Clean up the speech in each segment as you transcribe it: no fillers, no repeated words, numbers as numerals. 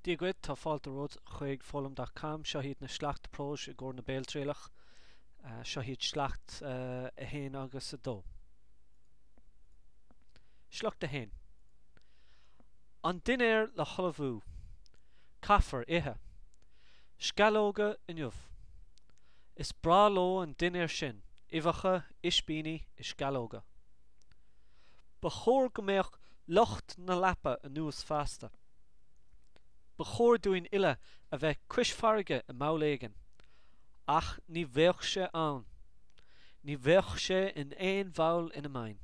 Dia dhuit, tá fáilte romhat chuig Foghlaim dot com. Seo iad na sleachta próis i gcomhair na béaltrialach. Seo iad sleacht 1 agus 2. Sliocht 1. An dinnéar le hullmhú. Caithfear ithe. Sceallóga inniu. Is breá leo an dinnéar sin, uibheacha, ispíní is sceallóga. Ba chóir go mbeadh lucht na leapa anuas feasta. Ba chóir dúinn uile a bheith cois farraige i mball éigin. Ach ní bheadh sé ann. Ní bheadh sé in aon bhall ina mbeinn.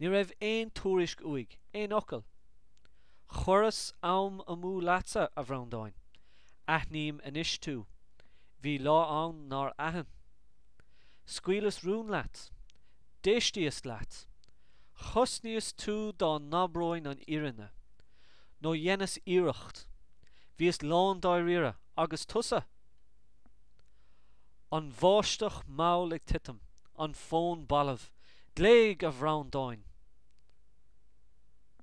Ní raibh aon tuairisc uaidh, aon fhocal. Chuireas am amú leatsa, a Bhreandáin. Aithním anois tú. Bhí lá ann nár aithin. Scaoileas rún leat. D'éistíos leat. Chosnaíos tú dá n-abróinn an fhírinne. Nó dheineas iarracht. Bhíos lán-dáiríre. Agus tusa? An bháisteach mhall ag titim. An fón balbh. Glaoigh, a Bhreandáin!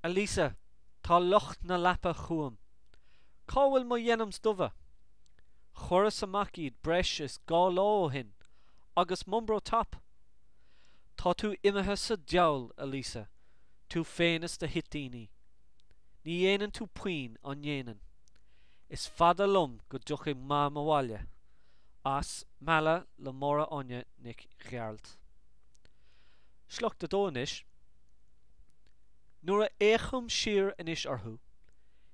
A Lisa, tá lucht na leapa chugam. Cá bhfuil mo dhenims dubha? Chuireas amach iad breis is 2 lá ó shin. Agus m'Umbro top? Tá tú imithe sa diabhal, a Lisa, tú féin is do thoitíní. Ní dhéanann tú puinn, an ndéanann? Is fada liom go dtiocfaidh Mam abhaile. As, Meala le Máire Áine Nic Ghearailt. Sliocht 2 anois. Nuair a fhéachaim siar anois orthu,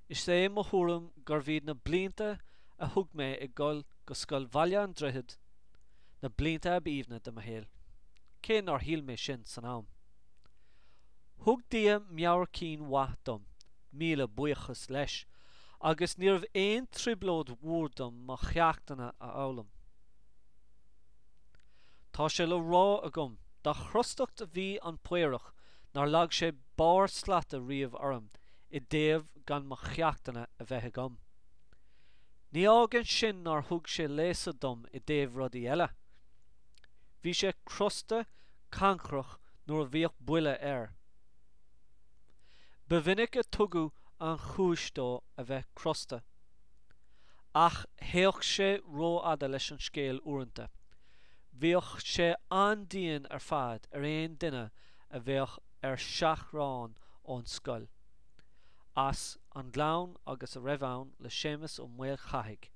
is é mo thuairim gurbh iad na blianta a thug mé ag dul go Scoil Bhaile an Droichid na blianta ab aoibhne de mo shaol, cé nár shíl mé sin san am. Thug Dia meabhair cinn mhaith dom, míle buíochas leis, agus níorbh aon trioblóid mhór dom mo cheachtanna a fhoghlaim. Tá sé le rá agam, dá chrostacht a bhí an Paorach nár leag sé barr slata riamh orm i dtaobh gan mo cheachtanna a bheith agam. Ní fhágann sin nár thug sé léasadh dom i dtaobh rudaí eile. Bhí sé crosta cancrach nuair a bhíodh buille air. Ba mhinic a tugadh an chúis dó a bheith crosta. Ach théadh sé rófhada leis an scéal uaireanta. Bhíodh sé an-dian ar fad ar aon duine a bheadh ar seachrán ón scoil. As An Gleann agus a Raibh Ann le Séamus Ó Maolchathaigh.